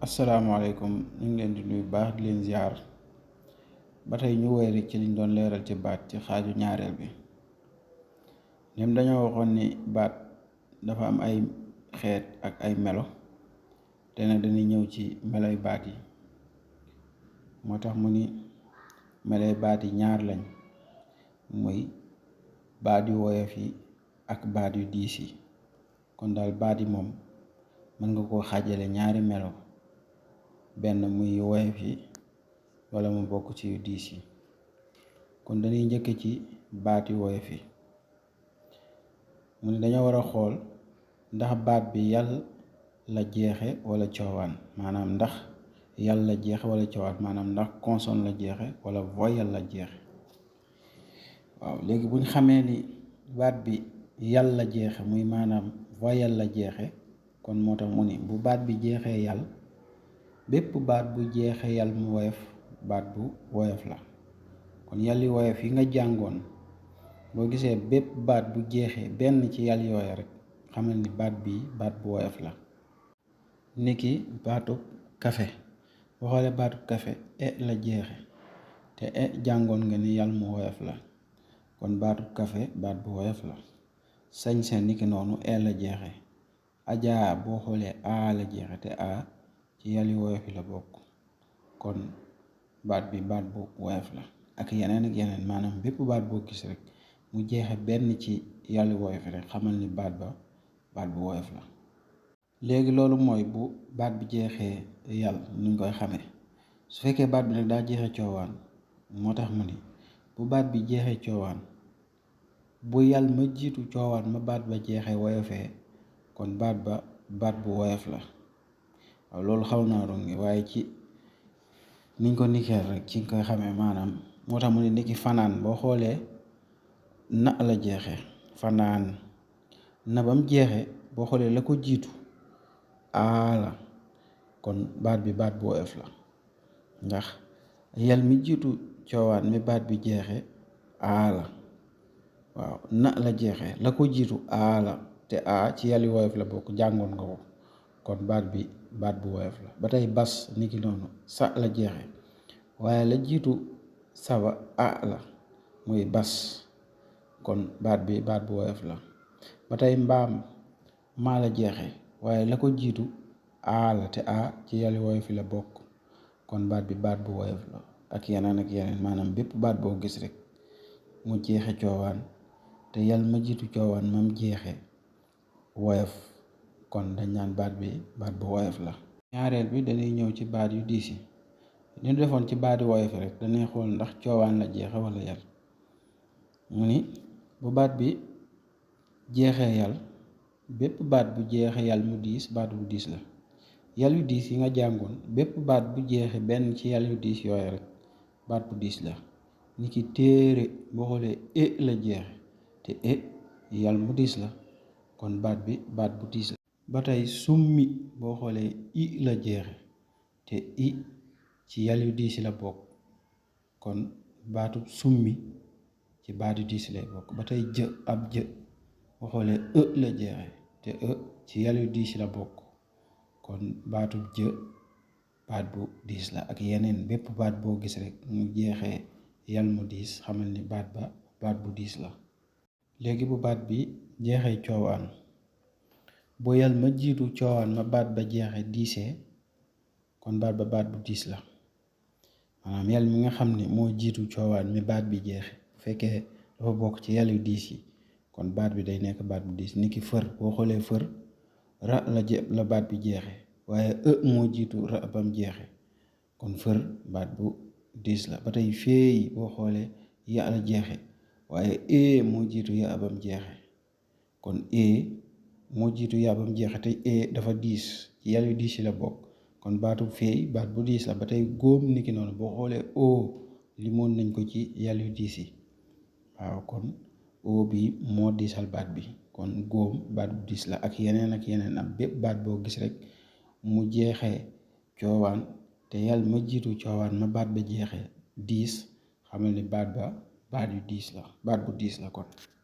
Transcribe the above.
asalaamaaleykum, ñu ngi leen di nuyu baax di leen ziar ba tey ñu woy rek ci liñ doon leeral ci baat ci xaaju ñaareel bi. ñoom dañoo waxoon ni baat dafa am ay xeet ak ay melo te nag dañuy ñëw ci meloy baat yi. moo tax mu ni meloy baat yi ñaar lañ, muy baat yu woyof yi ak baat yu diis yi. kon daal baat yi moom mën nga koo xaajale ñaari melo, benn muy woyof yi wala mu bokk ci yu diis yi. kon dañuy njëkk ci baat yu woyof yi. mu ne dañoo war a xool ndax baat bi yàll la jeexe wala coowaan, maanaam ndax yàll la jeexe wala coowaan, maanaam ndax consonne la jeexe wala voyelle la jeexe. waaw léegi buñ xamee ni baat bi yàll la jeexe muy maanaam voyelle la jeexe, kon moo tax mu ni bu baat bi jeexee yàll, bépp baat bu jeexee yàll mu woyof baat bu woyof la. kon yàlli woyof yi nga jàngoon, boo gisee bépp baat bu jeexee benn ci yàll yooya rek xamal ni baat bi baat bu woyof la. niki baatub kafe, boo xoolee baatub kafe la jeexe te jàngoon nga ni yàll mu woyof la, kon baatub kafe baat bu woyof la. sañse niki noonu la jeexe. ajaa boo xoolee la jeexe te ci yàlli woyof yi la bokk, kon baat bi baat bu woyof la. ak yeneen ak yeneen, maanaam bépp baat boo gis rek mu jeexe benn ci yàlli woyof yi rek xamal ni baat ba baat bu woyof la. léegi loolu mooy bu baat bi jeexee yàll nuñ koy xamee. su fekkee baat bi nag daa jeexe coowaan, moo tax mu ni bu baat bi jeexee coowaan, bu yàll ma jiitu coowaan ma baat ba jeexee woyofee, kon baat ba baat bu woyof la. waaw loolu xaw naa rongi waaye ci niñ ko nikkeel rek ci nga koy xamee. maanaam moo tax mu ne niki fanaan, boo xoolee na la jeexe fanaan, na bam jeexe boo xoolee la ko jiitu la, kon baat bi baat bu woyof la. ndax yàll mi jiitu coowaan mi baat bi jeexe la. waaw na la jeexe la ko jiitu la te ci yàlli woyof la bokk, jàngoon nga ko, kon baat bi baat bu woyof la. ba tey bas niki noonu sa la jeexe waaye la jiitu saba la muy bas, kon baat bi baat bu woyof la. ba tey mbaam maa la jeexe waaye la ko jiitu la te ci yàlli woyof yi la bokk, kon baat bi baat bu woyof la. ak yeneen ak yeneen, maanaam bépp baat boo gis rek mu jeexe coowaan te yàll ma jiitu coowaan mam jeexe woyof, kon dañ naan baat bi baat bu woyof la. ñaareel bi dañuy ñëw ci baat yu diis yi. ñu defoon ci baat yu woyof rek dañuy xool ndax coowaan la jeexe wala yàll. mu ni bu baat bi jeexee yàll, bépp baat bu jeexee yàll mu diis baat bu diis la. yàll yu diis yi nga jàngoon, bépp baat bu jeexe benn ci yàll yu diis yooyu rek baat bu diis la. niki téere, boo xoolee la jeexe te yàll mu diis la, kon baat bi baat bu diis la. ba tey summi, boo xoolee la jeexe te ci yàll yu diis la bokk, kon baatu summi ci baat yu diis lay bokk. ba tey ab jë boo xoolee la jeexe te ci yàll yu diis la bokk, kon baatu jë baat bu diis la. ak yeneen bépp baat boo gis rek mu jeexee yàll mu diis xamal ni baat ba baat bu diis la. léegi bu baat bi jeexee coowaan, bu yàll ma jiitu coowaan ma baat ba jeexe diisee, kon baat ba baat bu diis la. maanaam yàll mi nga xam ne moo jiitu coowaan mi baat bi jeexe, bu fekkee dafa bokk ci yàll yu diis yi, kon baat bi day nekk baat bu diis. niki fër, boo xoolee fër la baat bi jeexe waaye moo jiitu bam jeexe, kon fër baat bu diis la. ba tey feey, boo xoolee la jeexe waaye moo jiitu bam jeexe, kon moo jiitu bam jeexe te dafa diis ci yàll yu diis yi la bokk, kon baatu feey baat bu diis la. ba tey góom niki noonu, boo xoolee limoon nañ ko ci yàll yu diis yi. waaw kon bi moo diisal baat bi, kon góom baat bu diis la. ak yeneen ak yeneen, am bépp baat boo gis rek mu jeexee coowaan te yàll ma jiitu coowaan ma baat ba jeexee diis, xamal ni baat ba baat yu diis la, baat bu diis la kon.